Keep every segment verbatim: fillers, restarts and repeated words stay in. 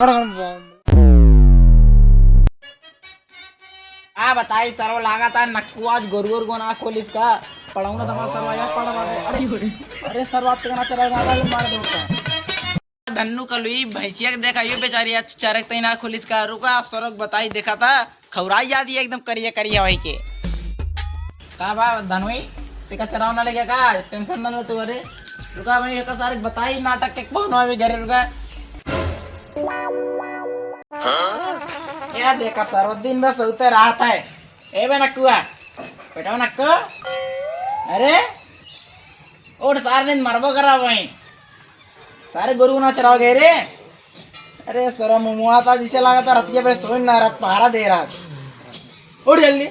आ बताई सरवा, लागत है नक्कू आज गोरू गोरू ना खोलिस का। पढ़ौना तो हमार सरवा यहाँ पढ़ बाटे। अरे, अरे सरवा, तेना चला गाना मार दो का। धन्नू कलुई भैंसिया के देखा, यो बेचारी आज चरक तई ना खोलिस का। रुका, सरवा के बताई, देखा था खौराई जाती है एकदम करिया करिया होई के। का बा धनुई, तेका चराव ना लेके का? टेंशन ना ले तू। अरे रुका भाई, एक सारे बताई नाटक के कौन होवे घरे, रुका। क्या देखा सरो, दिन भर सोते रहत है। ए बे नक्कुआ, बेटा नक्को, अरे उठ, सारे दिन मरबो करा वहीं। सारे गोरू ना चराव गए रे। अरे सरो मुमुआ था जिसे लगा था रतिया पे सोई ना, रात पहारा दे रहा था। उठ जल्दी।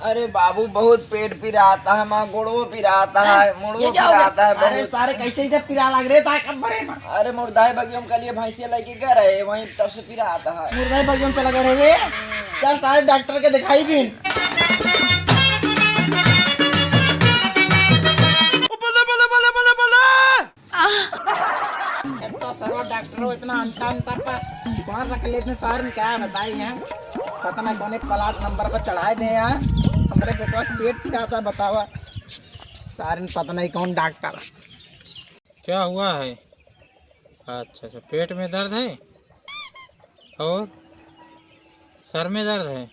अरे बाबू, बहुत पेट पिराता है, माँ गोड़वो पिराता है, मुड़वो पिराता है, अरे बहुत। सारे कैसे इधर पिरा लग रहे था कब भरे में? अरे मुर्दाई बगियों के लिए भैंसिया लेके गए रहे, वहीं तब से पिराता है। मुर्दाई बगियों चला गए रे। चल सारे डॉक्टर के दिखाई भी। बोले, बोले, बोले, बोले, बोले। एक तो सरवा डॉक्टर हो, इतना अंटा अंटा पर बांध रख लेते हैं सारन, क्या बताई हैं। पता नहीं कौन एक प्लाट नंबर पर चढ़ाए दे हैं। हमरे बेटवा के पेट पिराता, बतावा। सारन पता नहीं कौन डॉक्टर। क्या हुआ है? अच्छा, अच्छा, पेट में दर्द है और सर में दर्द है,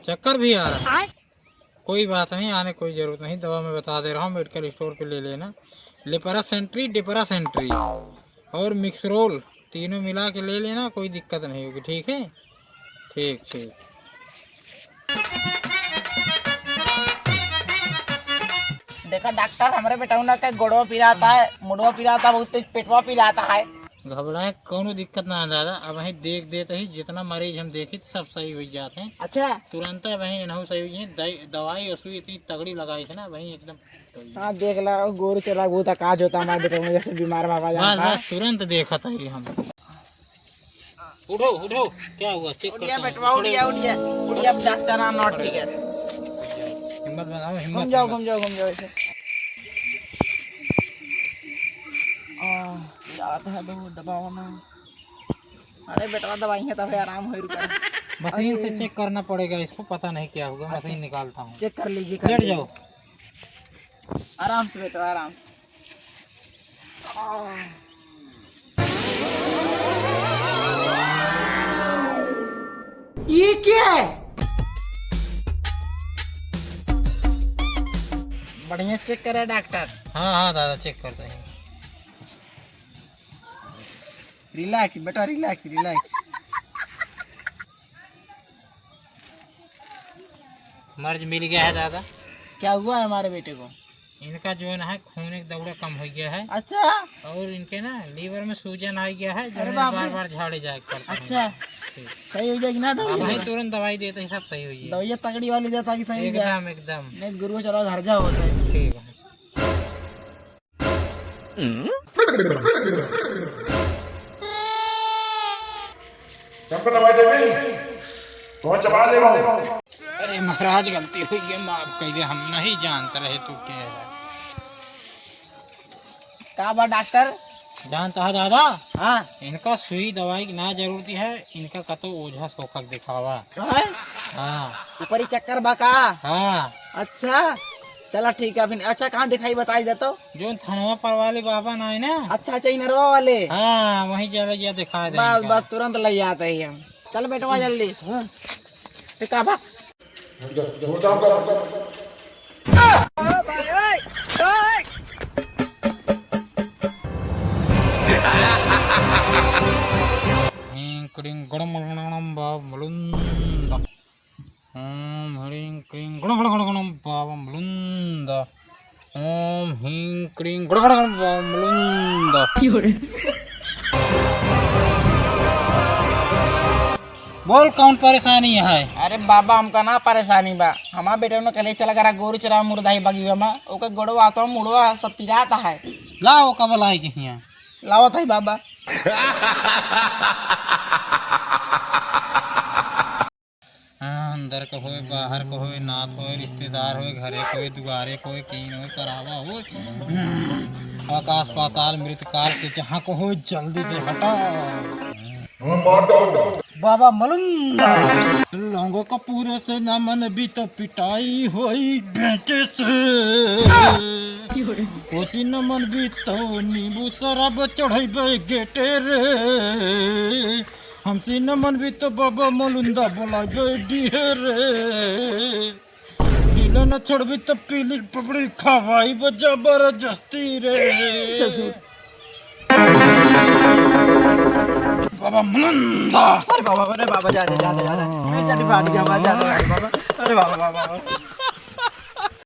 चक्कर भी आ रहा है। कोई बात नहीं, आने कोई ज़रूरत नहीं, दवा मैं बता दे रहा हूँ, मेडिकल स्टोर पे ले लेना। लिपरा सेंट्री, डिपरा सेंट्री और मिक्सरोल, तीनों मिला के ले लेना, कोई दिक्कत नहीं होगी, ठीक है? ठीक, ठीक। देखा डॉक्टर, हमरे बेटौना के गोड़वा पिराता है, मुड़वा पिराता है, बहुत तेज पेटवा पिराता है। घबराए कौनो दिक्कत ना है दादा, अबहीं देख देत ही जितना मरीज हम देखी सब सही होइ जात हैं। अच्छा। तुरंत अबहीं इनहू सही होइ जाए। दई-, दवाई और सुई इतनी तगड़ी लगाई थी ना, अबहीं एकदम। हाँ, देख ला, गोरू चरा गो था, का जोता हमारे बेटौना जैसे बीमार बाबा बस, जाता। बस, तुरंत देखत ही हम। उठो, उठो, क्या हुआ? चेक उठिया करता हूँ। बेटवा, उठिया, उठिया, उठिया, अब डॉक्टर आ, नॉट ठीक है। हिम्मत बनाओ, हिम्मत, घूम जाओ, हिम्मत। घूम जाओ, घूम जाओ ऐसे। आ, याद है, बहुत दबाओ ना। अरे बेटवा, दवाई है तबे आराम होई, रुका। मशीन से अरे। चेक करना पड़ेगा इसको, पता नहीं क्या हुआ, अच्छा। मशीन निकालता हूँ। चेक कर लीजिए, कर लेट लीजिए। जाओ। आराम से बेटवा, आराम से। ये क्या है? बढ़िया से चेक करे डॉक्टर। हाँ, हाँ दादा, चेक करते हैं। रिलैक्स बेटा, रिलैक्स, रिलैक्स। मर्ज मिल गया है दादा। क्या हुआ है हमारे बेटे को? इनका जो है ना, खून एक दौड़ा कम हो गया है। अच्छा। और इनके ना लीवर में सूजन आ गया है, जो अरे है बाप रे। बार बार झाड़े जाए के पड़ता है। अच्छा। ठीक। सही हो जाएगी ना दवाई? हाँ, वहीं तुरंत दवाई देते ही सब सही हो जाएगा। दवाई तगड़ी वाली देता कि सही हो जाए? एकदम, एकदम। नहीं, गुरु चलो घर जाओ होता है। ठीक है। हमको दवाई देबे? तो चबा देबो। अरे महाराज, गलती हुई है, माफ कर दे, हम नहीं जानत रहे तू के है। का बा डॉक्टर? जानत है दादा? हाँ। इनका सुई दवाई की ना जरूरत है, इनका कतो ओझा सोखक दिखावा। हाँ? हाँ। ऊपरी चक्कर बा का? हाँ। अच्छा, चला ठीक है। फिर अच्छा, कहाँ दिखाई, बताई दे तो। जो थनवा पर वाले बाबा ना है ना? अच्छा, अच्छा, इनरवा वाले। हाँ, वहीं चले जा, दिखा दे बस, इनका। बस, तुरंत ले जाते ही हम। चल बेटवा जल्दी। हाँ। ये का बा? ह्रीं क्रीं गणं गणं बा मलुंद। ओम ह्रीं क्रीं गण गण गण गण बाबा मलुंद। ओम ह्रीं क्रीं गण गण गण बाबा मलुंद। बोल, कौन परेशानी है? अरे बाबा, हमका ना परेशानी बा। हमार बेटवा ना कल्हे चला गया गोरू चरावे मुर्दाही बगिया में। ओकर गोड़वा तो मुड़वा सब पिरात है। लाओ, कब लाई के हियाँ? लावत है बाबा। हाँ, अंदर का होए, बाहर का होए, नात होए, रिश्तेदार होए, घरे का होए, दुआरे का होए, कीन होए, करावा होए। आकाश पाताल मृत काल के जहाँ को हो, जल्दी से हटा। बाबा मलंगा। लोगों को पूरे से न मन भी तो पिटाई होई बेटे से। ओसी न मन भी तो नींबू शराब चढ़ैबे गेटे रे। हमसे न मन भी तो बाबा मलुंदा बोलाबे डीहे रे। ढीला न छोड़बी तो पीली पपड़ी खवाई बा जबरदस्ती रे। ससुर। बाबा मलुंदा। अरे बाबा, अरे बाबा, जा दे, जा दे, जा दे। नहीं, चली बाहर गया, जा दे, अरे बाबा। अरे बाबा, बाबा, बाबा।